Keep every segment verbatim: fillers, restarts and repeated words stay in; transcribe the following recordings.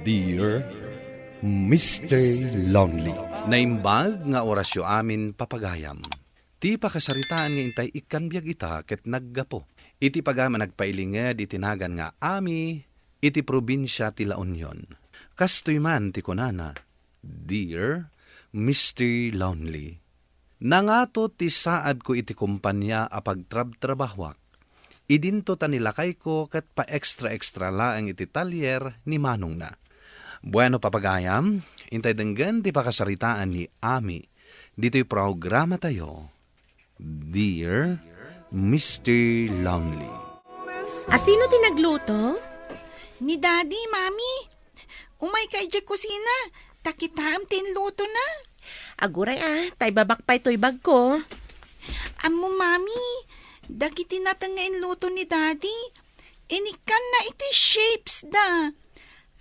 Dear Mister Lonely. Naimbag nga orasyo amin, papagayam. Ti pakasaritaan nga intay ikkan biag ita ket naggapu iti pagayam a nagpailinged iti nagan nga Ami iti probinsia ti La Union. Kastoy man ti kunana, Dear Mister Lonely, nangato ti saadko iti kompania a pagtrabtrabahuak. Idinto ta nilakayko ket pa-extra-extra laeng iti talyer ni manongna. Bueno, papagayam, intay denggen ti pakasaritaan ni Ami ditoy programatayo, Dear Mister Lonely. Asino ti nagluto? Ni Daddy, Mami. Umayka idiay kusina, ta kitaem ti inlutona. Aguray a, ta ibabak pay toy bagko. Ammo, Mami, dagiti nateng nga inluto ni Daddy, inikkanna iti shapes da.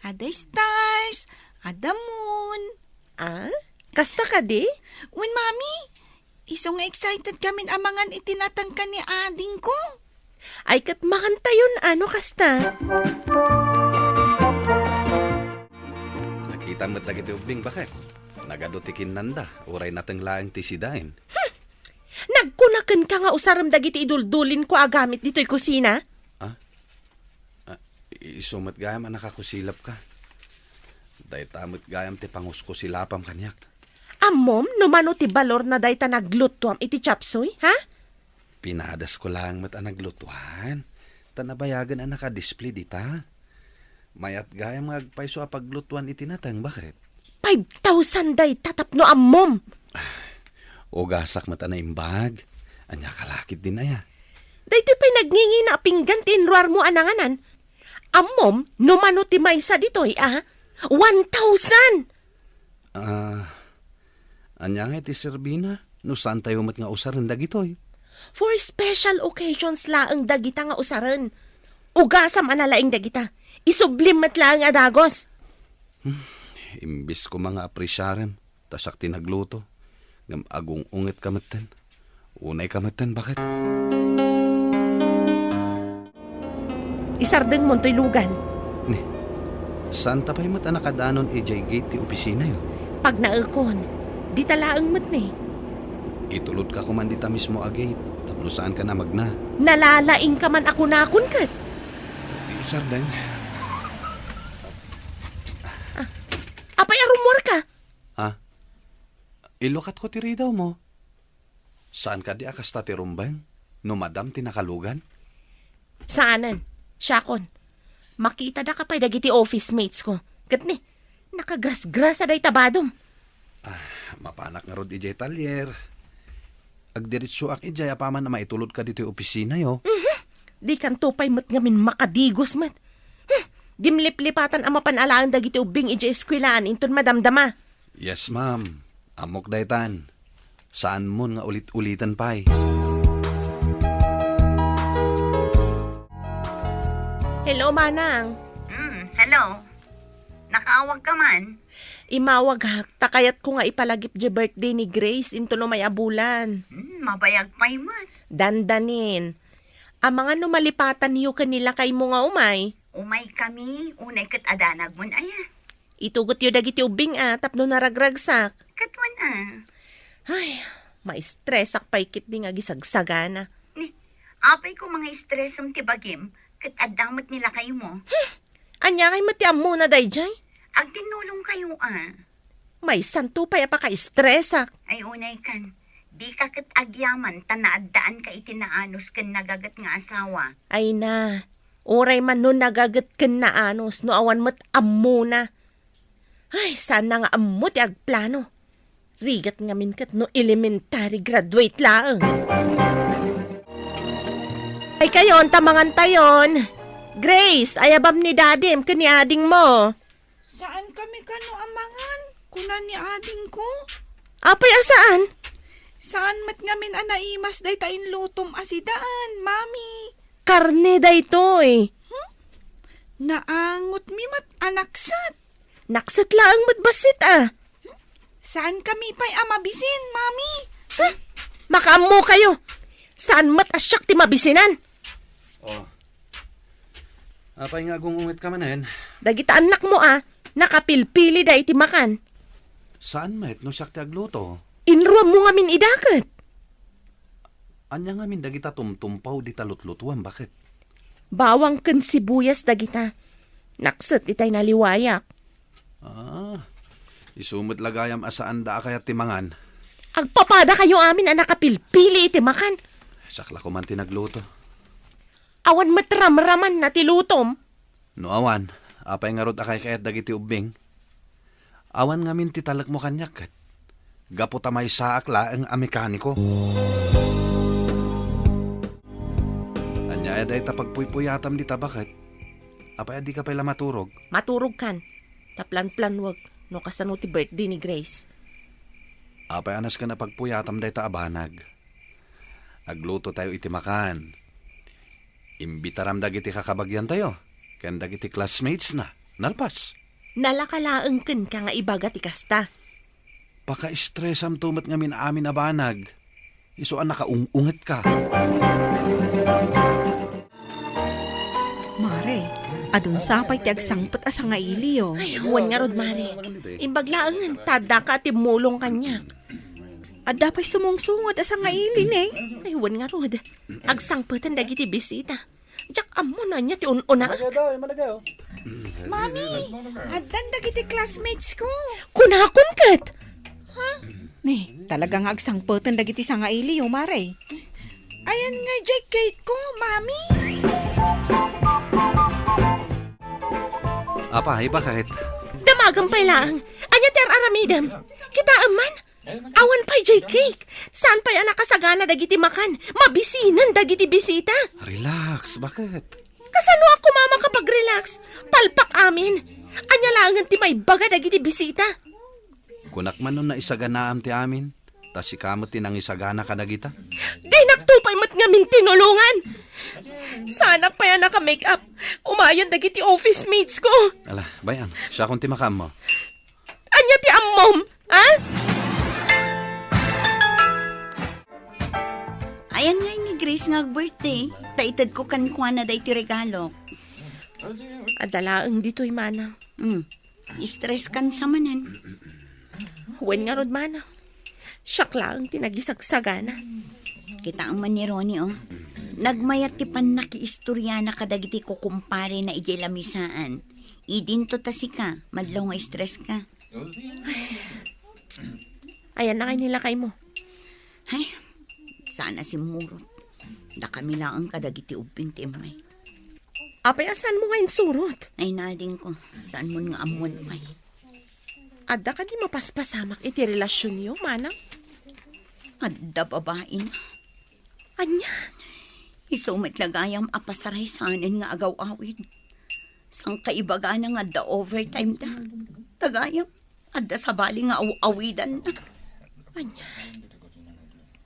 Ada stars, ada moon. Ah? Kasta kadi? Wen, Mami, isu nga excited kamin a mangan iti nateng ken ni adingko. Ay, ket mangantayon, ano kasta? Nakita met dagiti ubbing, baket. Nagadu ti kinnanda, uray nateng laeng ti sidaen. Hmm! Nagkunakenka nga usarem dagiti iduldulinko a gamit ditoy kusina? Ah? Ah, isu met gayam a nakakusilapka. Dayta met gayam ti pangusko silapam kaniak. Ammom no mano ti balor na dayta naglutuam iti chop suey, ha? Pinadasko laeng met a naglutuan. Ta nabayagen a nakadisplay dita. Mayat gayam nga agpayso a paglutuan iti nateng, baket? Five thousand dayta tapno ammom. Ugasak met a naimbag. Ania ka lakit din aya? Daytoy pay nagngingina a pinggan ti inruarmo a nanganan. Ammom no mano ti maysa ditoy, a? One thousand! Ah, ania nga iti serbina no saantayo met nga usaren dagitoy? For special occasions laeng dagita nga usaren. Ugasam a nalaing dagita. Isublim met laeng a dagos. Hmm, imbis koma nga apresiarem, ta siak ti nagluto, ngem agung-ungetka metten. Unayka metten, baket? Isardengmon toy lugan. Ni, saanta pay met a nakadanon idiay gate ti opisinayo? Pagnaekon, dita laeng met ni. Itulodka koman dita mismo a gate, tapno saanka a magna. Nalalaingka man a kunakon ket. Isardeng. Ah, apay a rummuarka? Ah, ilukatko ti ridawmo. Saan kadi a kasta ti rumbeng no madam ti nakalugan? Saanen. Siakon. Makitada ka pay dagiti office mates ko. Ket ni, nakagrasgrasa dayta badom. Ah, mapanak ngarud idiay talyer. Agdiritsuak idiay apaman a maitulodka ditoy opisinayo. Mhm. Dikanto pay met ngamin makadigos met. Hmm. Dimliplipatan a mapan alaen dagiti ubbing idiay eskuelaan inton madamdama. Yes, ma'am. Ammok daytan. Saanmon nga ulit-uliten pay. Hello, Manang. Hmm, hello. Nakaawag ka man? Imawagak, ta kayatko nga ipalagip di birthday ni Grace inton umay a bulan. Hmm, mabayag pay man. Dandanin. Amangan no malipatanyo ken ni lakaymo nga umay? Umay kami, unay ket adanagmon aya. Itugotyo dagiti ubbing a tapno naragragsak. Ket wen a. Ay, maistresak pay ketdi nga agisagsagana. Ni, apay ko mga stressem ti bagim, ket adda met ni lakaymo. Hmm, ania ngay met ti ammona daydiay? Agtinnulong kayo a. Maysanto pay a pakaistresak. Ay, unay kan. Dika ket agyaman ta naaddaanka iti naanus ken nagaget nga asawa. Ay na, uray man no nagaget ken naanus no awan met ammona. Ay, saan na nga ammo ti agplano. Rigat ngamin ket no elementary graduate laeng. Ay kayon, ta mangantayon. Grace, ayabam ni dadim ken ni adingmo. Saan kami kano a mangan, kuna ni adingko. Apay a saan? Saan met ngamin a naimas dayta inlutom a sidaen, Mami? Karne daytoy. Hmm? Naangotmi met a nakset. Nakset laeng met bassit a. Saan kami pay a mabisin, Mami? Huh? Makaammo kayo. Saan met a siak ti mabisinan? Oh. Apay nga agung-unget ka manen? Dagita annakmo a, Nakapilpilida iti makan. Saan met no siak ti agluto? Inruammo ngamin idaket. Ania ngamin dagita tumtumpaw dita lutlutuem, baket? Bawang ken sibuyas dagita. Nakset itay naliwayak. Ah, isu met la gayam a saanda a kayat ti mangan. Agpapadakayo amin a nakapilpili iti makan. Siak la koman ti nagluto. Awan met ramramanna ti lutom. No awan, apay ngarud a kaykayat dagiti ubbing? Awan ngamin ti talekmo kaniak ket. Gapu ta maysaak laeng a mekaniko. Ania aya dayta pagpuypuyatam dita, baket? Apay a dika pay la maturog? Maturog kan. Ta planplanwek no kasano ti birthday ni Grace. Apay a nasken a pagpuyatam dayta a banag? Aglutotayo iti makan. Imbitaram dagiti kakabagiantayo ken dagiti classmates na. Nalpas. Nalaka laeng kenka nga ibaga ti kasta. Pakaestresamto met ngamin amin a banag. Isu a nakaung-ungetka. Mare, adun sa pay ti agsangpet a sangailiyo. Ay, wen ngarud, Mare. Imbag laengen, ta addaka a timmulong kaniak. Adda pay sumungsungod a sangaili, ne? Ay, wen ngarud. Agsangpeten dagiti bisita. Diak ammo no ania ti un-unaak. Mami, addan dagiti classmates ko. Kunakon ket. Ha? Ni, talaga nga agsangpeten dagiti sangailiyo, Mare. Ayan nga jay cake ko, Mami. Apay, baket? Damagem pay laeng. Ania ti ar-aramidem? Kitaem man. Awan pay jay cake. Saan pay a nakasagana dagiti makan? Mabisinen dagiti bisita. Relax, baket? Kasano a koma makapag-relax? Palpak amin. Ania laengen ti maibaga dagiti bisita? Kunak man no naisaganaam ti amin, ta sika met ti nangisagana kadagita. Dinak to pay met ngamin tinulongan. Saanak pay a naka-makeup. Umayen dagiti office mates ko. Ala, bay-am, siakon ti makaammo. Ania ti ammom? Ha? Ayan nga ni Grace nga ag-birthday. Ta itedko kenkuana daytoy regalo. Adda laeng ditoy, manang. Hmm. Stress kan sa manen. Wen ngarud, manang. Siak laeng ti nagisagsagana. Kitaem man ni Ronnie, oh. Nagmayat ti pannakiistoriana kadagiti kukumparena idiay lamisaan. Idinto ta sika, madlaw nga stress ka. Ayan na kay ni lakaymo. Ay, sana simmurot. Dakami laeng kadagiti ubbing ti immay. Apay a saanmo nga insurot? Ay, nadingko. Saanmon nga ammon pay? Adda kadi mapaspasamak iti relasionyo, manang? Adda babain. Ania? Isu met la gayam a pasaraysanen nga agaw-awid. Sangkaibagana nga adda overtime da. Ta gayam, adda sabali nga aw-awidanna. Ania?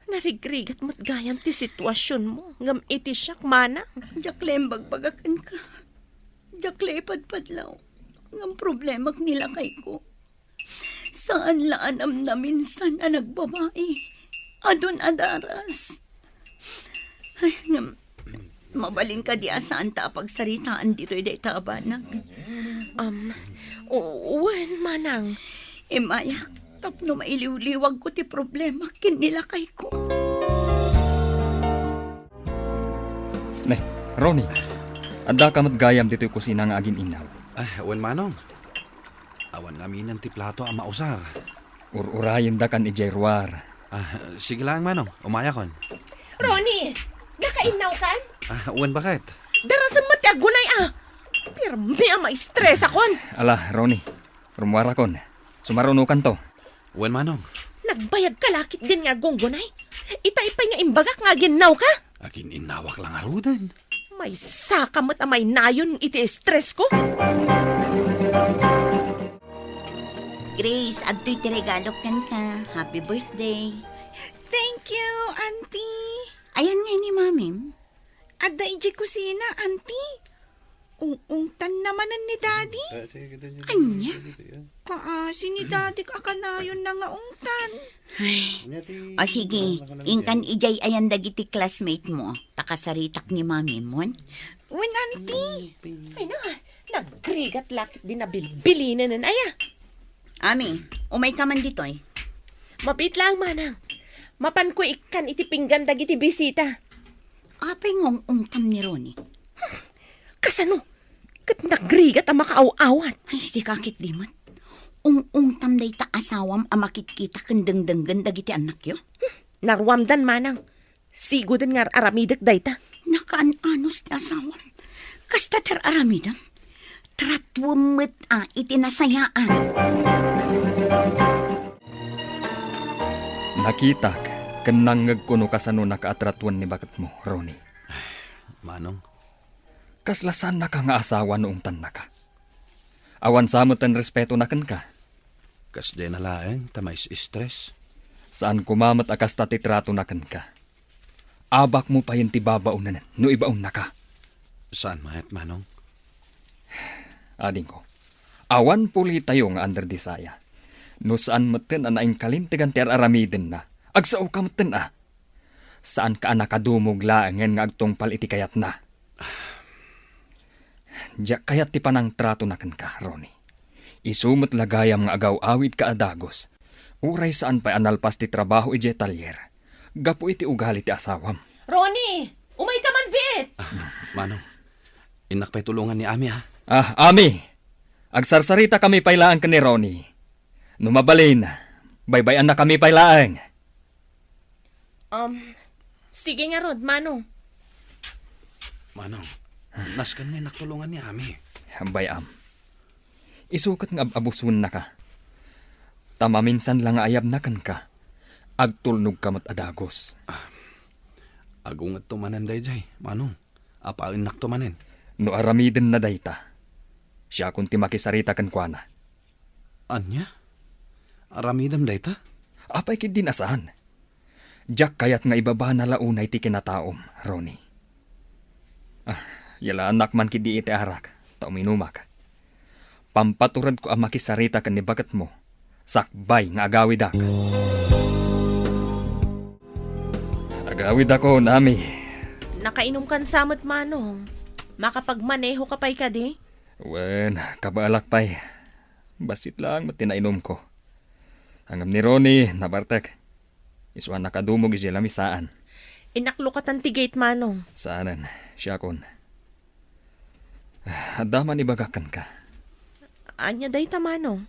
Narigrigat met gayam ti situasionmo, ngem iti siak, manang. Diak la imbagbagak kenka. Diak la ipadpadlaw. Ngem problemak ni lakayko. Saan la a namnaminsan a nagbabai. Adun a daras. Ay, ngem, mabalin kadi a saanta a pagsaritaan ditoy dayta a banag? Um, u-, wen, manang. Immayak, tapno mailiwliwagko ti problema ken ni lakayko. Ne, Ronnie, addaka met gayam ditoy kusina nga agin-innaw. Ay, wen, manong. Awan ngaminen ti plato a mausar. Ur-urayendakan idiay ruar. Ah, sige lang, manong. Umayakon. Ronnie, nakainnaw kan? Ah, wen, baket? Darasem met ti aggunay, ah. Pirmi a maistresakon. Ala, Ronnie. Rummuarakon. Sumarunokanto. Wen, manong. Nagbayag ka la ketdin nga aggunggunay. Itay pay nga imbagak nga aginnawka. Agin-innawak la ngaruden. Maysaka met a mainayon iti stress ko. Grace, adtoy ti regalok kenka. Happy birthday. Thank you, Auntie. Ayan nga ni Mamim. Adda idiay kusina, Auntie. Ung-ungtanna manen ni Daddy. Ania? Kaasi ni Daddy a kanayonna nga ungtan. Ay. O sige, inkan idiay ayan dagiti classmate mo. Ta kasaritak ni Mamim, wen? Wen, Auntie. Ay na, Nagrigat la ketdi nabilbilinenen, aya. Ami, umayka man ditoy. Mabiit laeng, manang. Mapanko ikkan iti pinggan dagiti bisita. Apay nga ung-ungtam ni Ronnie? Kasano? Ket nagrigat a makaaw-awat. Ay, sika ketdi met. Ung-ungtam dayta asawam a makitkita ken dengdenggen dagiti annakyo? Naruamdan, manang. Sigoden nga ar-aramidek dayta. Nakaan-anos ti asawam. Kasta ti ar-aramidem. Tratuem met a iti nasayaan. Nakitak ken nangngegko no kasano nakaatratuen ni baketmo, Ronnie. Manong. Kasla saannaka nga asawa no ungtannaka. Awan sa met ti respetona kenka. Kasdiay laeng ta mais-stress. Saan koma met a kasta ti tratona kenka. Abakmo payen ti babaonen no ibaonnaka. Saan met, Manong? Adingko, awan pulitayo nga under the saya. No saan metten a naingkalintegan ti ar-aramidenna, agsaoka metten a. Saanka a nakadumog laengen nga agtungpal iti kayatna. Diak kayat ti panangtratona kenka, Ronnie. Isu met la gayam nga agaw-awidka a dagus. Uray saan pay a nalpas ti trabaho idiay talyer gapu iti ugali ti asawam. Ronnie, umayka man biit! Ah, Manong, innak pay tulongan ni Ami, ha? Ah, Ami! Agsarsaritakami pay laeng ken ni Ronnie. No mabalin, baybay-annakami pay laeng. Um, sige ngarud, Manong. Manong, nasken nga innak tulongan ni Ami. Bay-am. Isu ket nga ab-abusennaka. Ta maminsan la nga ayabna kenka, agtulnogka met a dagus. Ah, agungetto manen daydiay, Manong. Apaennakto manen. No aramidenna dayta, siakon ti makisarita kenkuana. Ania? Aramidem dayta? Apay ketdin a saan? Diak kayat nga ibabana la unay ti kinataom, Ronnie. Ah, yalaannak man ketdi iti arak, ta uminumak. Pampaturedko a makisarita ken ni baketmo, sakbay nga agawidak. Agawidakon, Ami. Nakainumkan sa met, Manong. Makapagmanehoka pay kadi? Wen, kabaelak pay. Bassit laeng met ti nainumko. Ngem ni Ronnie, nabartek. Isu a nakadumog idiay lamisaan. Inaklukatan ti gate, Manong. Saanen, siakon. Adda man ibagak kenka. Ania dayta, Manong?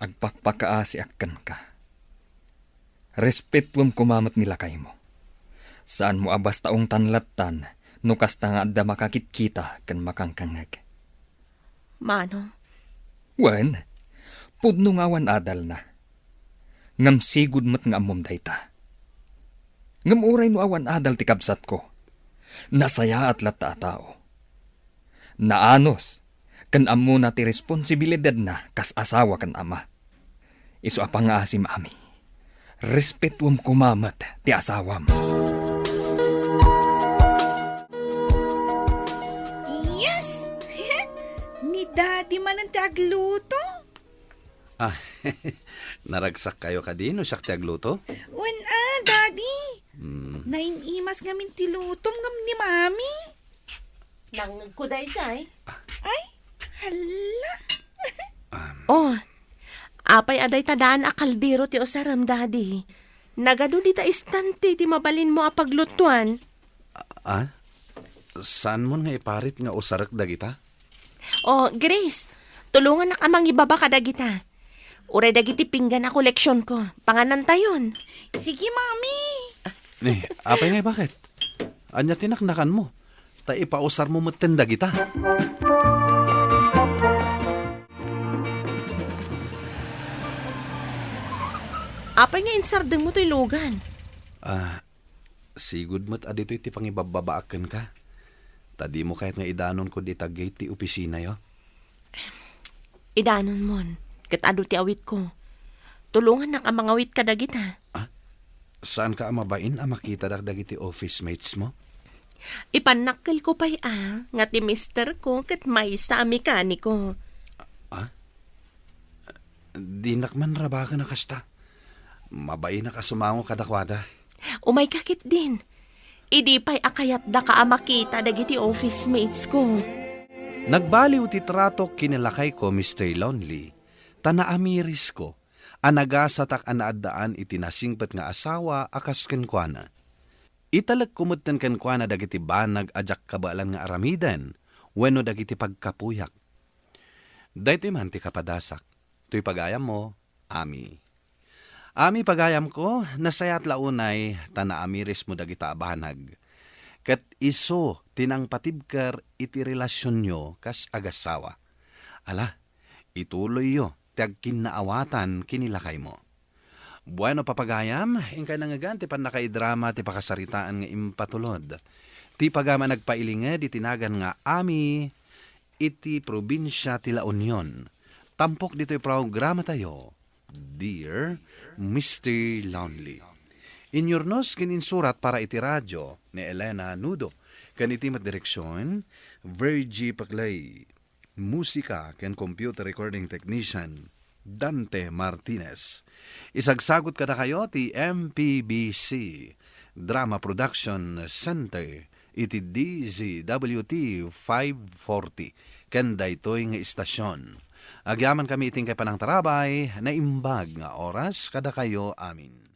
Agpakpakaasiak kenka. Respetuem koma met ni lakaymo. Saanmo a basta ungtan lattan no kasta nga adda makakitkita ken makangkangngeg. Manong. Wen, pudno nga awan adalna. Ngem sigud met nga ammom dayta. Ngem uray no awan adal ti kabsatko, nasayaat latta a tao. Naanus, ken ammona ti responsibilidadna kas asawa ken ama. Isu a pangngaasim, Ami. Respetuem koma met ti asawam. Yes! Ni Daddy manen ti agluto. Ah, naragsak kayo kadi no siak ti agluto? Wen a, Daddy. Hmm. Naim-imas ngamin ti lutom ngem ni Mami. Nangngegko daydiay. Ay, hala. Um. Oh, apay a dayta daan a kaldero ti usarem, Daddy? Nagadu dita istante ti mabalinmo a paglutuan. Ah? Saanmon nga iparit nga usarek dagita? Oh, Grace, tulongannak a mangibaba kadagita. Uray dagiti pinggan a koleksionko, panganantayon. Sige, Mami. Ni, apay nga ibaket? Ania ti naknakanmo? Ta ipausarmo metten dagita. Apay nga insardengmo toy lugan? Ah, sigud met a ditoy ti pangibabbabaak kenka. Ta dimo kayat nga idanonko dita gate ti opisinayo? Idanonmon, ket adu ti awitko. Tulongannak a mangawit kadagita. Ah? Saanka a mabain a makitadak dagiti office mates mo? Ipannakkelko pay a, nga ti misterko ket maysa a mekaniko. Ah? Dinak man rabaken a kasta. Mabainak a sumango kadakuada. Umayka ketdin. Idi pay a kayatdaka a makita dagiti office mates ko. Nagbaliw ti tratok ken ni lakayko, Mister Lonely, ta naamirisko a nagasatak a naaddaan iti nasingpet nga asawa a kas kenkuana. Italekko metten kenkuana dagiti banag a diak kabaelan nga aramiden wenno dagiti pagkapuyak. Daytoy man ti kapadasak. Toy pagayammo, Ami. Ami, pagayamko, nasayaat la unay ta naamirismo dagita a banag. Ket isu ti nangpatibker iti relasionyo kas agassawa. Ala, ituloyyo ti agkinnaawatan ken ni lakaymo. Bueno, papagayam, inkay nangngegan ti pannakaidrama ti pakasaritaan nga impatulod. Ti pagayam a nagpailinged iti nagan nga Ami iti probinsia ti La Union. Tampok ditoy programatayo, Dear Mister Lonely. Inyurnos ken insurat para iti radio ni Elena Nudo, ken iti met direksion, Virgie Paclay. Musika ken computer recording technician, Dante Martinez. Isagsagut kadakayo ti M P B C Drama Production Center iti D Z W T five forty ken daytoy nga istasion. Agyamankami iti inkay panangtarabay, naimbag nga oras kadakayo amin.